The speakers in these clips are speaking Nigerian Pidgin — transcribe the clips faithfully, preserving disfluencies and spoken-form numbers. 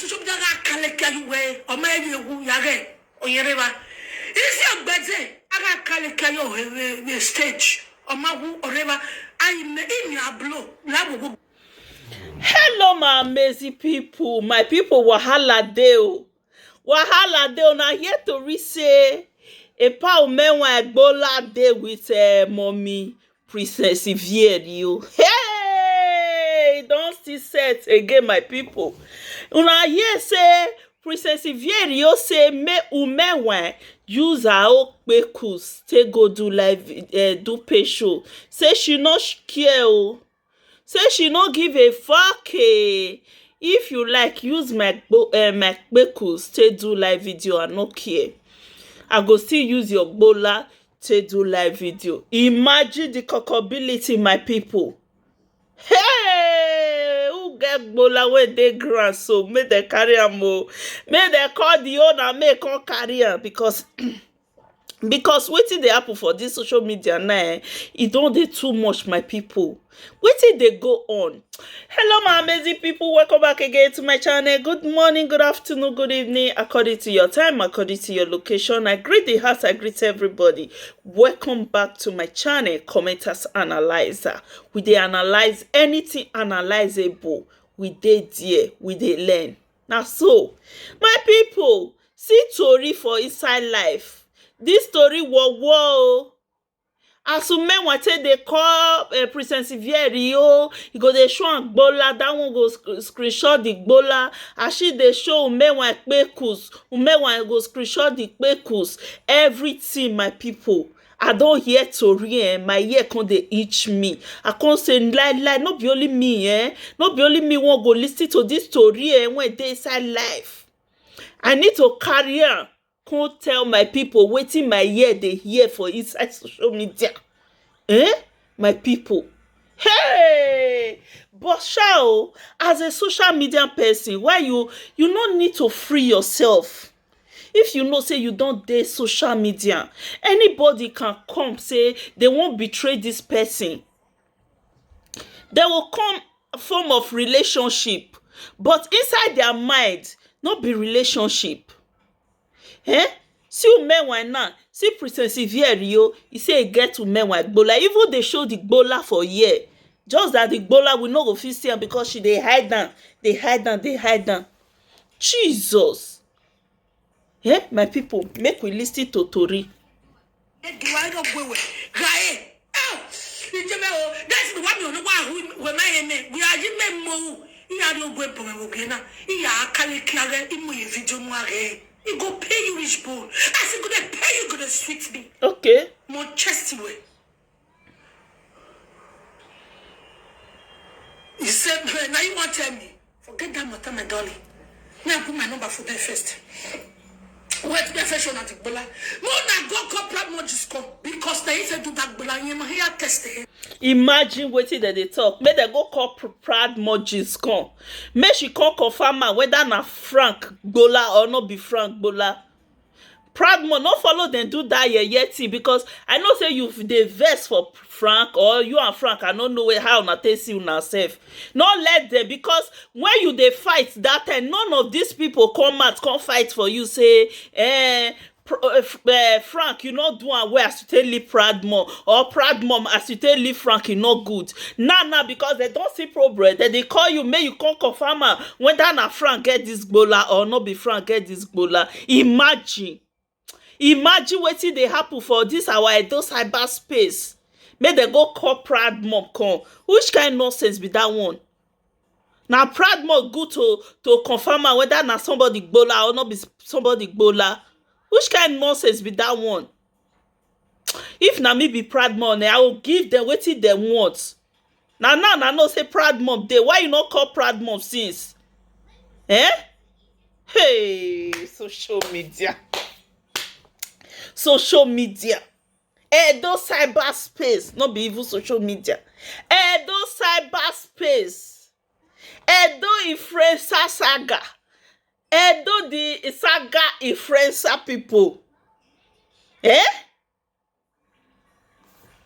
Social media ga kale kia yu we, o ma ye wu ya ge, o ye re ba. Isi ogbede, aga kale kia yo he we, we stage, o ma wu o re ba. Ai me imi ablo, la wo wo. Hello, my amazing people. My people, wahala dey o. Wahala dey o. Na here to reach say a pound men when I go la dey with uh, mommy Princess Ivieri o. Hey, don't still set again, my people. Una hear say Princess Ivieri o say me umewen use her own kpekus take go do live uh, do pay show. Say she no sh- care o. Say she no give a fuck eh. If you like, use my gbo- uh, my kpekus take do live video. I no care. I go still use your gbola take do live video. Imagine the cockability, my people. Hey, who get gbola wey dey ground so? Make dem carry am o. Make dem call the owner, make come carry am because because wetin dey happen for this social media now, eh, e don dey too much, my people. Wetin dey go on? Hello, my amazing people. Welcome back again to my channel. Good morning, good afternoon, good evening, according to your time, according to your location. I greet the house, I greet everybody. Welcome back to my channel, Commenters Analyzer. We dey analyze anything analyzable. We dey there, we dey learn. Na so, my people, see tori for inside life. This tori wo wo o. As Umenwa take dey call uh, Princess Ivieri o, e go dey show am gbola, that one go sc- screenshot the gbola. As she dey show Umenwa kpekus, Umenwa go screenshot the kpekus. Everything, my people. I don hear tori eh, my ear come dey itch me. I come say lie lie, no be only me eh, no be only me wan go listen to this tori eh when dey inside life. I need to carry am come tell my people wetin my ear dey hear for inside social media. Eh, my people. Hey, but sha o, as a social media person, why you you no need to free yourself? If you know say you don dey social media, anybody can come say they wan betray this person. They will come form of relationship, but inside their mind, no be relationship. Eh? See Umenwa now, see Princess Ivieri o, he say he get Umenwa gbola, even dey show the gbola for here. Just that the gbola we no go fit see am because she dey hide am, dey hide am, dey hide am. Jesus. Eh, my people, make we listen to tori. Eduardo Gwewe, Gae. Ah, ijeme o, that's the one you know why we we my name. We are you men mo. Iya no gwe po mo gena. Iya akale kiare imu ye video mo are. He go pay you rich bone. As he go dey pay you, go dey sweet me. Okay. Mo chest we. You said, now you want tell me. Forget that matter, my darling. Now I put my number for there first. Wait, me first show na the gbola. Mo na go call Proud Mojis come because they say do that gbola. You know, here test it. Imagine wetin dem dey talk. Make dem go call pr- Proud Mojis come. Make she come confirm am whether na Frank gbola or no be Frank gbola. Proud Mo, no follow dem do that yeye thing because I know say you dey vex for Frank or you and Frank. I no know where how una take see una sef. No let them because when you dey fight that time, none of these people come out come fight for you say eh. Pr- uh, f- uh, Frank, you no do am well as you take leave Proud Mom, or Proud Mom as you take leave Frank, e no good. Now now because they don see problem, they dey call you make you come confirm am whether na Frank get this gbola or no be Frank get this gbola. Imagine, imagine wetin dey happen for this our Edo cyber space. Make dem go call Proud Mom come. Which kind nonsense be that one? Na Proud Mom good to to confirm am whether na somebody gbola or no be s- somebody gbola. Which kind nonsense be that one? If na me be Proud Mom, eh, I will give them wetin dem want. Na now na know say Proud Mom dey. Why you no call Proud Mom since? Eh? Hey, social media. Social media. Edo cyber space, no be even social media. Edo cyber space. Edo influencer saga. Edo the saga influencer people. Eh?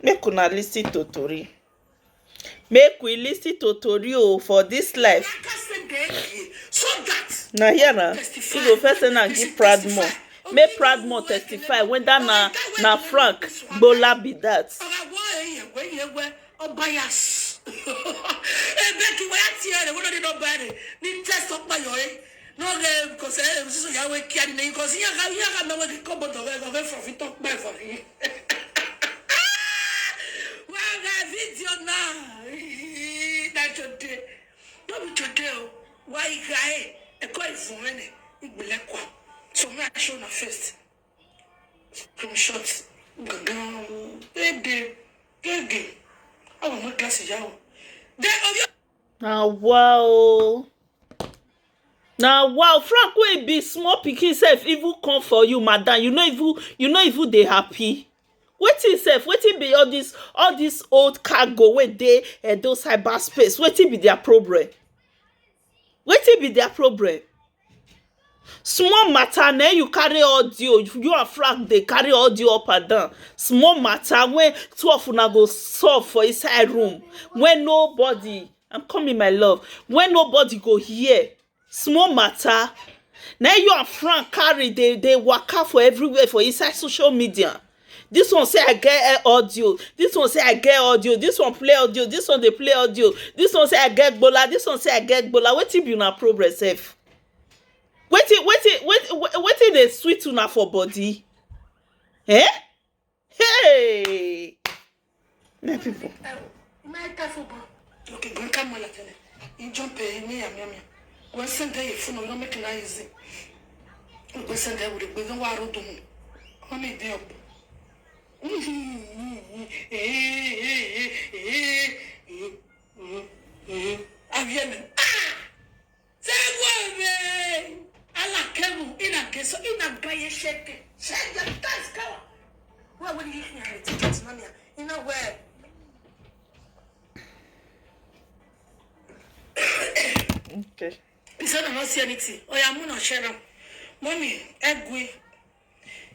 Make una listen to tori. Make we listen to tori o for this life. Aka se de eki. So that Na here na. You go first send am give Proudmore. Make Proudmore testify whether na na Frank Gbola be that. Ọ̀rọ̀ àwọn èèyàn wẹ́yẹ wẹ́ ọba yà sùn. Ebe kí wọ́n yà tiẹ̀ rẹ̀ wọ́n lọ́dún náà bá rẹ̀ ní test ọ̀pá yọ̀ ẹ́. N'oge because ẹ ẹ sísọ yà wẹ́ kíá nínú because yíyá ká yíyá ká mẹ́wẹ́ kí kọ́ bọ̀dọ̀ rẹ̀ kọ́ fẹ́ fọ̀ fi tọ́ pẹ́ fọ̀ yìí. Wọ́n á ra fídíò náà. That's your day. No be today o. Why guy? Ẹ kọ́ ìfún rẹ̀ ní ìgbìlẹ̀ kọ́. So me I show na first. Screenshot. Gangan. Ede. Gege. Àwọn ọmọ kíláàsì yà wọ́n. Then Oyo Na wow. Na wow. Frank wey be small pikin sef even come for you, madam. You no even you no even dey happy. Wetin sef? Wetin be all this all this old cargo wey dey Edo cyberspace? Wetin be their problem? Wetin be their problem? Small matter na you carry audio, you and Frank dey carry audio up and down. Small matter when two of una go solve for inside room when nobody, I'm coming my love, when nobody go hear. Small matter na you and Frank carry dey dey waka for everywhere for inside social media. This one say I get eh, audio. This one say I get audio. This one play audio. This one dey play audio. This one say I get gbola. This one say I get gbola. Wetin be una problem sef? Wetin wetin wetin wetin dey sweet una for body? Eh? Hey! My people. Ime ka football. Okay, go come on like that. You jump eh, me yam yam yam. Go send there your phone, you don't make it easy. Go send there with the big one road to home. Only there. Avienne. Ah! Segwebe! Ala kemu ina geso ina gaye sheke. Shege tas kawa. Wa wani yi ya ticket na miya. Ina we. Okay. He said I don't see anything. Oh yeah, I'm not sure. Mommy, egwi.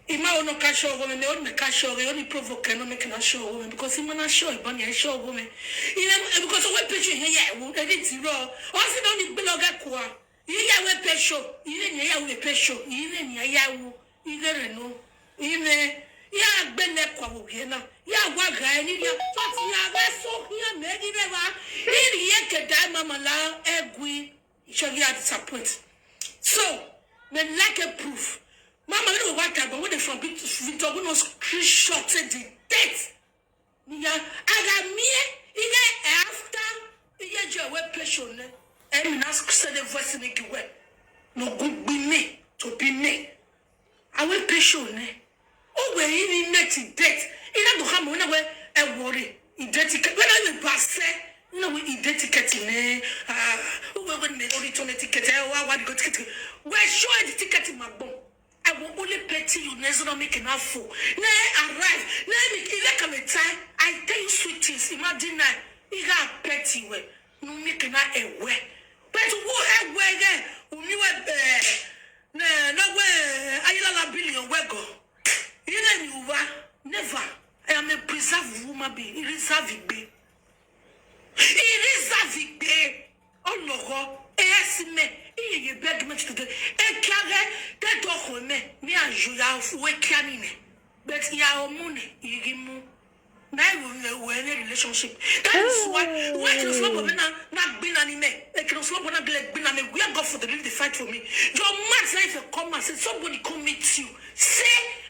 Ima ono ka show women, me ono ka show, me only provoke no make na show women because ima na show ibani I show women. Ina because we picture here yeah, we edit it raw. O si no ni bloga kwa. Iya we pe show, ire ni ya we pe show, ire ni ya wo, ire re no. Ire ya gbe ne kwa wo ye na. Ya wa ga ni ya. But ya ga so ya me ni be wa. Iri ye ke da mama la egwi. Show you disappoint. So, me like a proof. Mama, you know what I want from Victor, we no screenshot the date. Niya, aga mie, iye after, iye je we patient ne. Emi na send the voice ni giwe. No good be me, to be me. I we patient ne. O we ini net date. Ina do ha mo na we e worry. I date ticket. When I be pass, na we I date ticket ne. Ah, o we we me ori to ne ticket. E wa wa go ticket. We show the ticket in my bum. I will only pity you. Next not make enough fool. Ne arrive. Ne me if I come time. I tell you sweet things. Imagine now. You got petty way. No make enough a way. But who a way there? Who me we be? No, no way. I la billion we go. You know you are never. I am a preserved woman being. Reserve it be. Reserve it be. Ọlọgọ, esi me, iye ye beg me today. E kare, te to ko me, me a ju ya fu e kia ni ne. But ya o mu ne, igi mu. Na e wo we we ne relationship. That is why we can slow up na na gbina ni me. E can slow up na gle gbina me. We are God for the really the fight for me. Your man say if you come and say somebody come meet you, say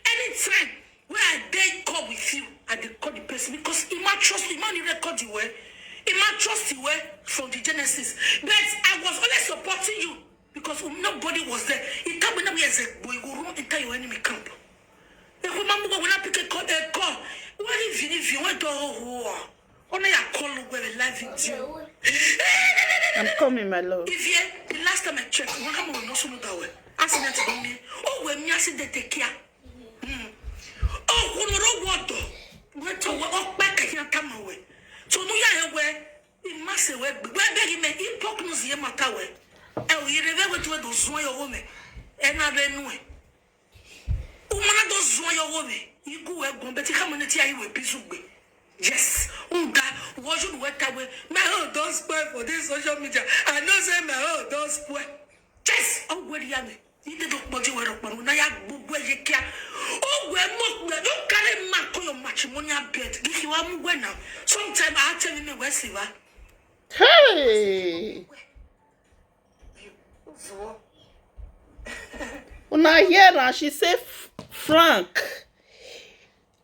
anytime. When I dey call with you, I dey call the person because he might trust you, man, he record you well. He might trust you well from the Genesis. But I was always supporting you because nobody was there. He can't be nobody as a boy go run enter your enemy camp. If you man go when I pick a call, a call. What if you if you went to oh, oh, oh, ya call where live video. I'm coming, my love. If you the last time I checked, one come on no so that way. Accident don me. Oh, when me accident take care. Oh, kono ro wodo. We to we okpa ke ya kama we. So no ya he we. I must say we we be me hypocrisy ye mata we. E o yire we we to do so yo we. E na be nu e. Umana do so yo we. Igu we gon be ti kama ne ti ayi we bisu gbe. Yes. Uga, what should we tell we? My own don't spoil for this social media. I know say my own don't spoil. ya me. Ide do kpọji were kpọrọ na ya gbogbo ye kia. O we mo gbe, don't carry man come your matrimonial bed. If you are mugwe now, sometime I tell you me where see wa. Hey! Una hear am, she say, "Frank,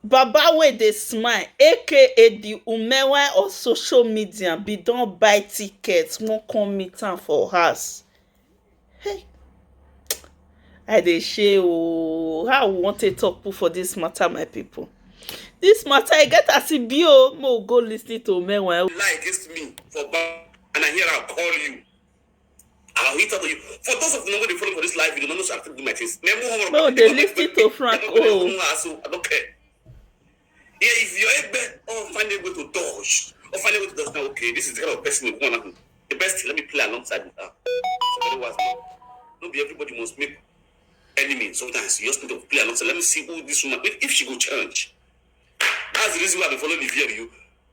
baba wey dey smile, aka the Umewa of social media, bin don buy ticket, wan come meet am for house." Hey! I dey share o. How we wan take talk put for this matter, my people? This matter, e get as e be o. Mo go listen to Umewa. Lie against me for back, and I hear I call you. I'll hit out on you. For those of you who dey follow for this live video, no know say I fit do my things. Nemo homo. No, dey listen to Frank o. So I don't care. Yeah, if your egg bed or find a way to dodge, or find a way to dodge, now okay, this is the kind of person who want happen. The best thing, let me play alongside with her. It's a very wise man. No be everybody must make enemy. Sometimes you just need to play alongside. Let me see who this woman, if, if she go change. That's the reason why I be following the video.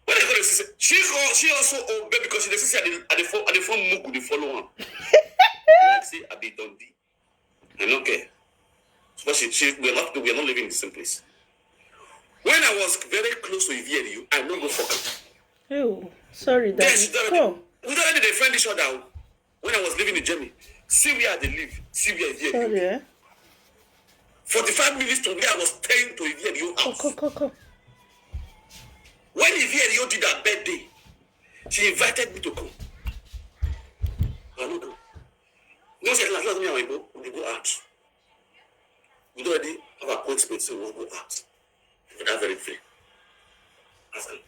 When I go to see, she go, she also obey because she dey see I dey, I dey fo-, I dey form mugu, dey follow am. Like say I be Dundee. I no care. But she, she, we are not, we are not living in the same place. When I was very close to Ivierio, I no go fuck am. Oh, sorry, Then she daddy. tell me, Come. We already dey friend each other. When I was living in Germany, see where I dey live, see where Ivierio Sorry, dey. Eh? Forty-five minutes to where I was staying to Ivierio Come, house. come, come, come. When Ivierio did her birthday, she invited me to come. I no go. No, she like me and my go, we go out. We don already have appointment, so we go out. For that very day. As in,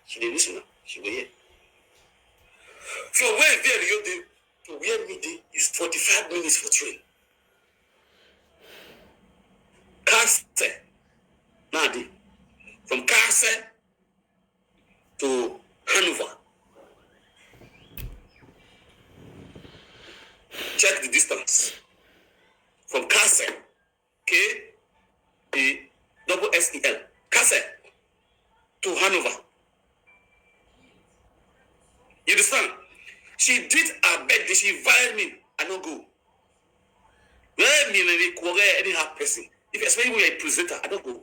she dey listen now. She go hear. From where Ivierio dey to where me dey is forty-five minutes for train. Kassel. Now dey. From Kassel to Hanover. Check the distance. From Kassel, K A double S E L. Kassel to Hanover. You understand? She did her birthday. She invited me. I no go. Well, me, me, me, quarrel anyhow person. If especially when you're a presenter, I don't go.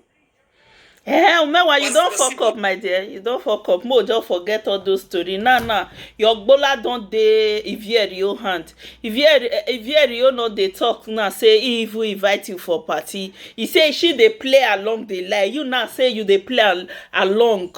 Eh, Umewa, you What's don the fuck secret? Up, my dear. You don fuck up. Mo just forget all those story. Now, now, your gbola don dey Ivierio hand. Ivierio, eh, Ivierio no dey talk now. Say he even invite you for party. He say she dey play along the line. You now say you dey play al- along.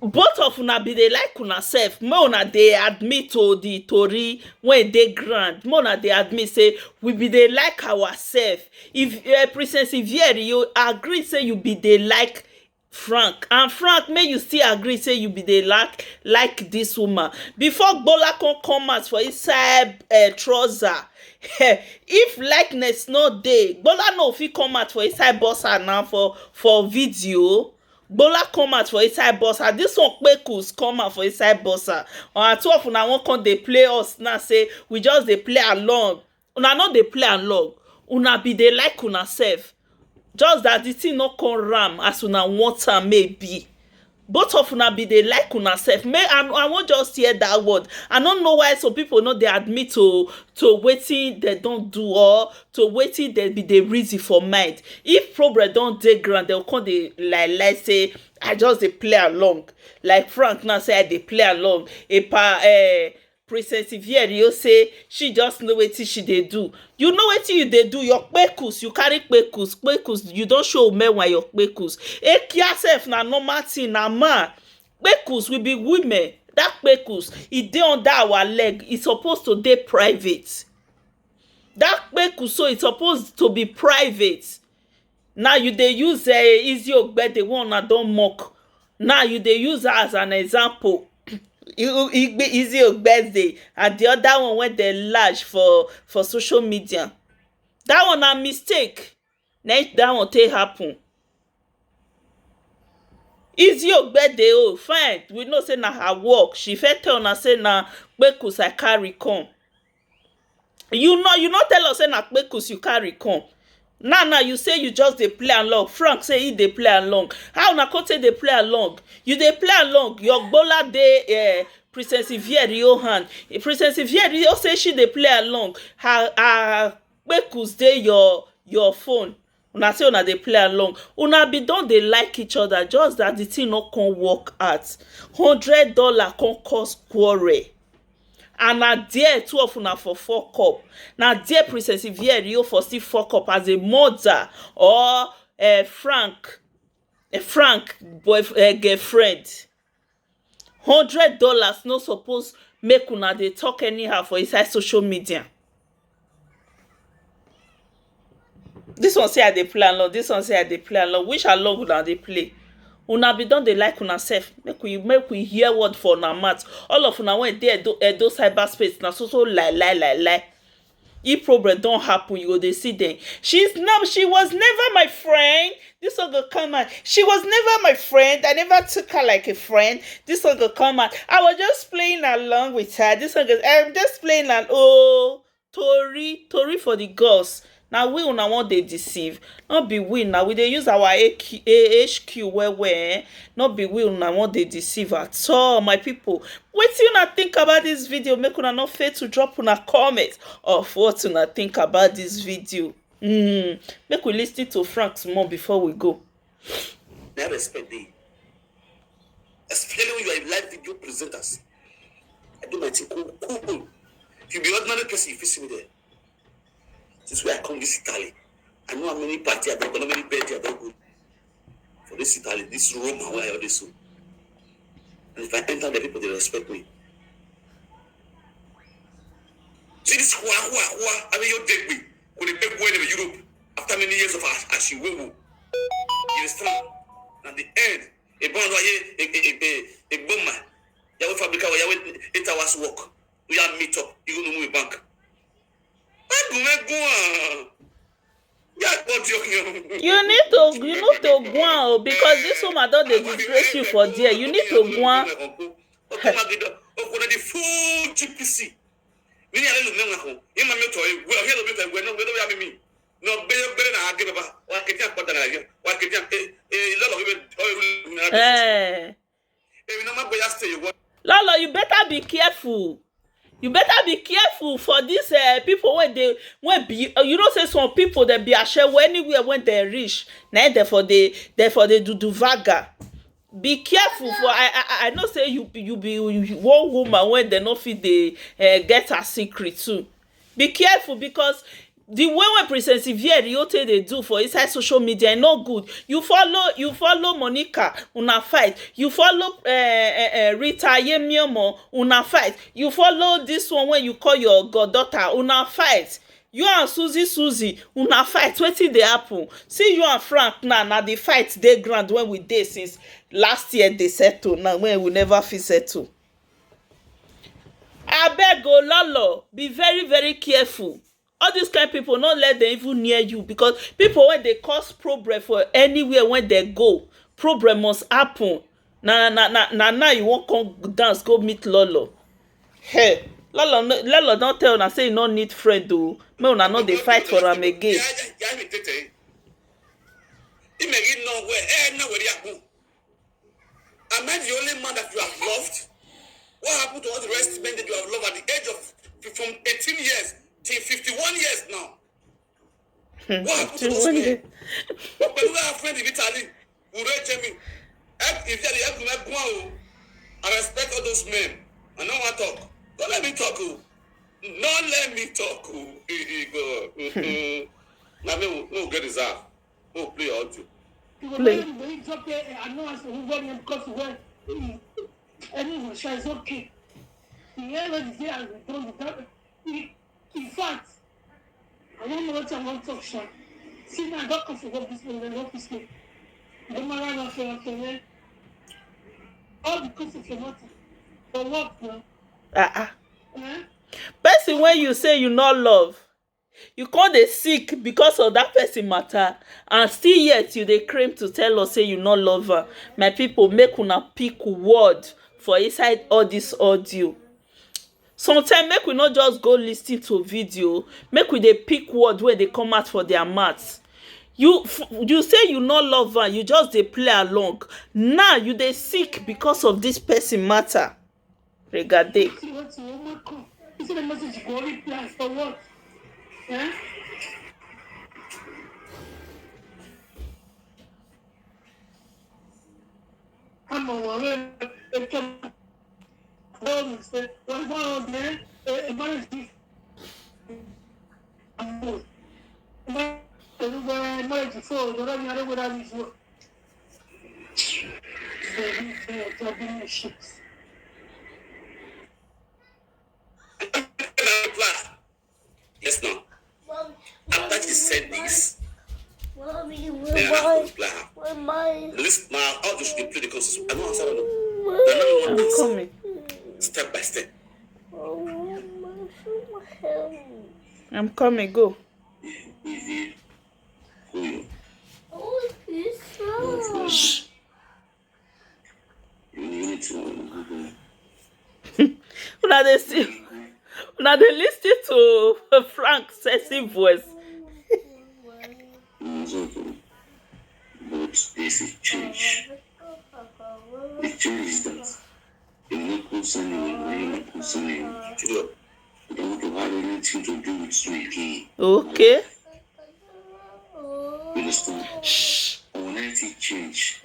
Both of una be dey like una sef. Make una dey admit to the tori wey dey ground. Make una dey admit say we be dey like ourselves. If uh, Princess Ivierio agree say you be dey like Frank, and Frank, make you still agree say you be dey like like this woman. Before Gbola come come out for inside uh, trouser, if likeness no dey, Gbola no fit come out for inside boxer now for for video. Gbola come out for inside boxer. This one kpekus come out for inside boxer. Or at twelve una wan come dey play us now say we just dey play along. Una no dey play along. Una be dey like una sef. Just that the thing no come ram as una want am maybe. Both of una be dey like una sef. May I, I wan just hear that word. I no know why some people no dey admit to to wetin dem don do or to wetin dem be dey reason for mind. If problem don dey ground, dem come dey like like say I just dey play along. Like Frank now say I dey play along. Epa eh, Princess Ivierio say she just know wetin she dey do. You know wetin you dey do. Your kpekus, you carry kpekus, kpekus. You don show Umewa your kpekus. Ekia sef na normal thing, na man. Kpekus, we be women. That kpekus, e dey under our leg. E suppose to dey private. That kpekus so e suppose to be private. Now you dey use uh, Easy Ogbede one una don mock. Now you dey use her as an example. You- Igbe Easy Ogbede and the other one wey dey large for for social media. That one na mistake. Na im that one take happen. Easy Ogbede o, fine, we know say na her work. She first tell una say na kpekus I carry come. You know, you no tell us say na kpekus you carry come. Now now you say you just dey play along. Frank say he dey play along. How una come take dey play along? You dey play along. Your gbola dey uh, Princess Ivierio hand. Princess Ivierio say she dey play along. Her her kpekus dey your your phone. Una say una dey play along. Una be don dey like each other, just that the thing no come work out. Hundred dollar come cause quarrel. And na there two of una for fuck up. Na there Princess Ivierio for still fuck up as a mother or uh, Frank, a Frank boyf- uh, girlfriend. Hundred dollars no suppose make una dey talk anyhow for inside social media. This one say I dey play along, this one say I dey play along. Which along una dey play? Una be don dey like una sef. Make we make we hear word for una mouth. All of una wey dey Edo, Edo cyberspace na so so lie lie lie lie. If problem don happen, you go dey see dem. She's now she was never my friend. This one go come out. She was never my friend. I never took her like a friend. This one go come out. I was just playing along with her. This one goes, I'm just playing along. Oh, Tori, Tori for the girls. Now we una want they deceive. Not be we now. We they use our A Q, A H Q where where. Not be we una want they deceive at all, my people. What you not think about this video? Make una not fail to drop una comment of what una think about this video. Mm. Make we listen to Frank more before we go. That respect dey. Especially when you are live video presenters. I do my thing cool, cool. If you be ordinary person, you fit see me there. Since where I come this Italy, I know how many party I don go, how many birthday I don go for this Italy, this Roma where I always so. And if I enter, the people they respect me. See this hua hua hua. I mean, you take me. Could they take me in Europe after many years of ash- ashiwewo? You understand? At the end, a bond where a a a a bomber. Yahweh Fabrica, Yahweh eight hours work. We are meet up. You go to move bank. Agumegun. Yeah, but you You need to you need to go on o, because this woman don dey disgrace you for there. You need to go on. Open the full G P C. Many are the men who in my mentor. We are here to mentor. We are not we are not me. No, better better na age baba. Wa ke ti apada na ya. Wa ke ti a eh eh lolo we. Eh. Èmi náà má gbé yá stay wọ́n. Lolo, you better be careful. You better be careful for this uh, people when they when be uh, you know say some people they be ashawo anywhere when they reach. Now they for they they for they do do vaga. Be careful for I I I know say you you be you, one woman when they no fit they uh, get her secret too. Be careful because the way wey Princess Ivie Riyote dey do for inside social media e no good. You follow you follow Monica, una fight. You follow uh, uh, uh, Rita Yemiomo, una fight. You follow this one wey you call your goddaughter, una fight. You and Suzy Suzy, una fight. Wetin dey happen? See you and Frank now, na the fight dey ground when we dey since last year dey settle now when we never fit settle. Abeg o Lolo, be very very careful. All these kind people no let them even near you because people wey dey cause problem for anywhere wey dem go, problem must happen. Na na na na now you wan come dance go meet Lolo. Hey, Lolo no- Lolo don tell una say e no need friend o. Make una no dey fight for am again. Imagine no where eh na where you go. Am I the only man that you have loved? What happened to all the rest men that you have loved at the age of from eighteen years till fifty-one years now? What happened to those men? But when we have friend in Italy, Ure Jemi, if they help me go, I respect all those men. I know I talk. Don't let me talk. Oh. Don't let me talk. Oh. God. Mm-mm. Now me will get deserve. Oh, play audio. Play. Anyway, it's okay. He, in fact, I don't know what I want to talk, sha. See, now, I don't come for work this morning, I don't office me. Don't matter, okay, okay, man. All because of your mother. For work, man. Ah ah. Eh? Person wey you say you no love, you come dey sick because of that person matter, and still yet you dey claim to tell us say you no love am. My people, make una pick word for inside all this audio. Sometimes make we no just go listen to video, make we dey pick word wey dey come out for their mouth. You f- you say you no love am, you just dey play along. Now you dey sick because of this person matter. Regade. Yes, now. After she said this, Mommy, then where I my, reply her. where my, Listen, now, how do you play the concept? I don't answer them. where I'm coming. Step by step. Oh, my, show my hand. I'm coming. Go. Easy. Cool. Oh, it's so. You need to. Una dey see, una dey listen to Frank sexy voice. But there's a change. The change is that you no concern you, you no concern you. You don't want to have anything to do with you again. Okay. You understand? Shh. Our ninety change.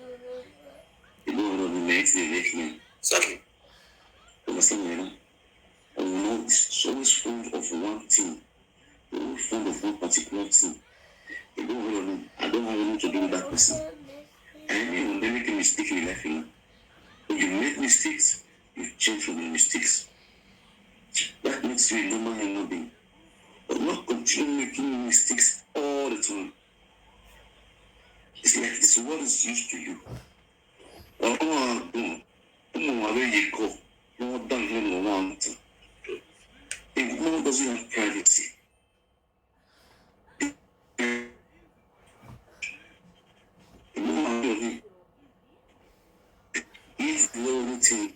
You don't want to be ninety the next man. Exactly. You understand me, you know? And you know, it's always fond of one thing. You're always fond of one particular thing. You don't want to, I don't have anything to do with that person. I mean, when they make a mistake in life, you know. When you make mistakes, you change from your mistakes. That makes you a normal human being. But not continue making mistakes all the time. It's like this world is used to you. Ọ̀rọ̀ àgùn ọmọ wa ló yẹ kọ́ wọ́n dá nínú wọn tán. A woman doesn't have privacy. A woman don't need, if you know anything,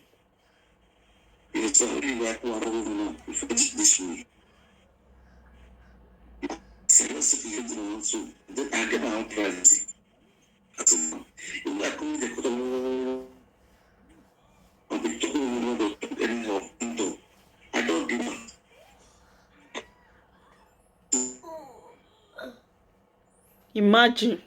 you tell me like what I don't know. If it's this way, seriously, you don't want to. Then I get my own privacy. That's enough. If I come in the court, I'll be talking about anyhow. I don't give up. Imagine.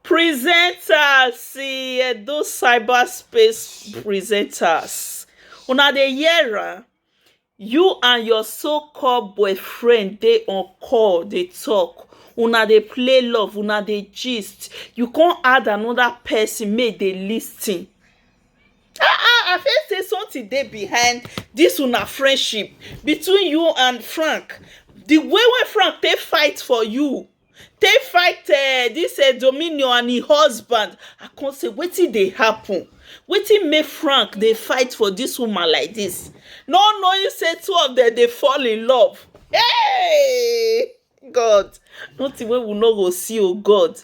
Presenters, see, eh, those cyberspace presenters. Una dey hear am? You and your so-called boyfriend dey on call, dey talk. Una dey play love, una dey gist. You come add another person make dey listen. Ah, ah, I feel say something dey behind this una friendship between you and Frank. The way wey Frank take fight for you, take fight uh, this uh, Dominion and him husband. I come say, wetin dey happen? Wetin make Frank dey fight for this woman like this? No knowing say two of them dey fall in love. Hey! God, nothing wey we no go see, oh God.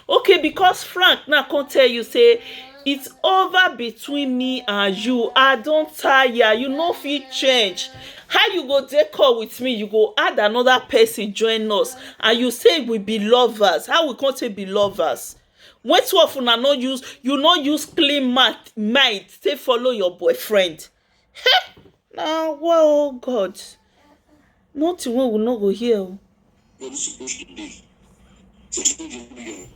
Okay, because Frank now come tell you say it's over between me and you. I don tire. You no fit change. How you go dey call with me? You go add another person join us, and you say we be lovers. How we come take be lovers? When two of una no use, you no use clean ma- mind take follow your boyfriend. Hey! Na wa, oh God. Nothing wey we no go hear o. What is supposed to be? Social media.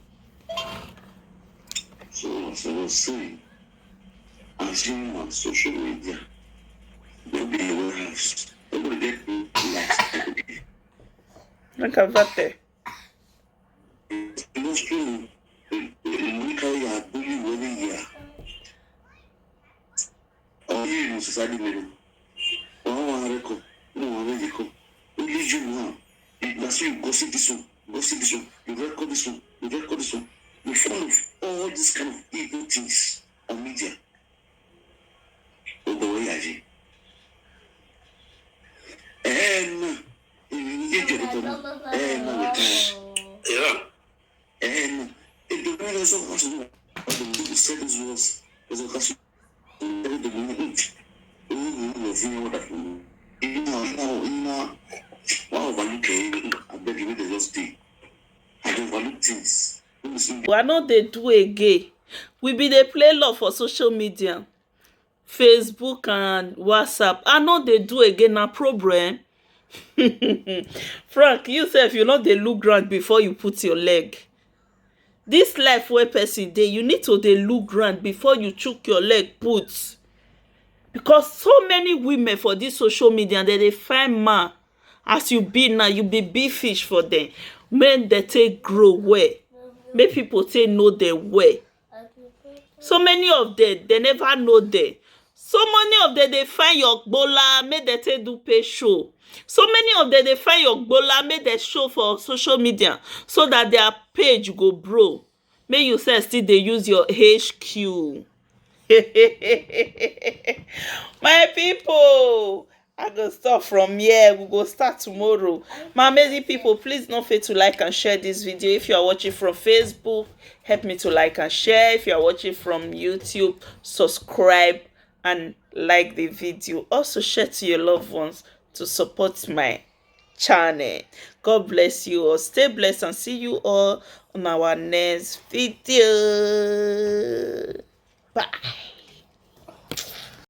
So, as I was saying, as you know, social media, don't be a warehouse. Everybody get two likes every day. Like a vate. Most people, they, they, they carry your bully wedding year. Only you know society level. One one record, no one record. Only you now. You, that's why you gossip this one, gossip this one. You record this one, you record this one. You follow all these kind of evil things on media. Oh boy, yeah, yeah. And you get your record. And now we time. Yeah. And it don't really so much. But the people say this was because of the people who love you, what that you know, you know, you know, why overlook it? I beg you, they just stay. I don't overlook things. Let me see. We are not dey do again. We be dey play love for social media. Facebook and WhatsApp, I no dey do again, na problem. Frank, you sef, you no dey look ground before you put your leg. This life wey person dey, you need to dey look ground before you chook your leg put. Because so many women for this social media, dem dey find man. As you be now, you be big fish for them. Make dem take grow well. Make people take know them well. So many of them, they never know them. So many of them, they find your gbola, make dem take do pay show. So many of them, they find your gbola, make dem show for social media so that their page go grow. Make you sef still dey use your H Q. My people, I go stop from here. We go start tomorrow. My amazing people, please don't fail to like and share this video. If you are watching from Facebook, help me to like and share. If you are watching from YouTube, subscribe and like the video. Also share to your loved ones to support my channel. God bless you all. Stay blessed and see you all on our next video.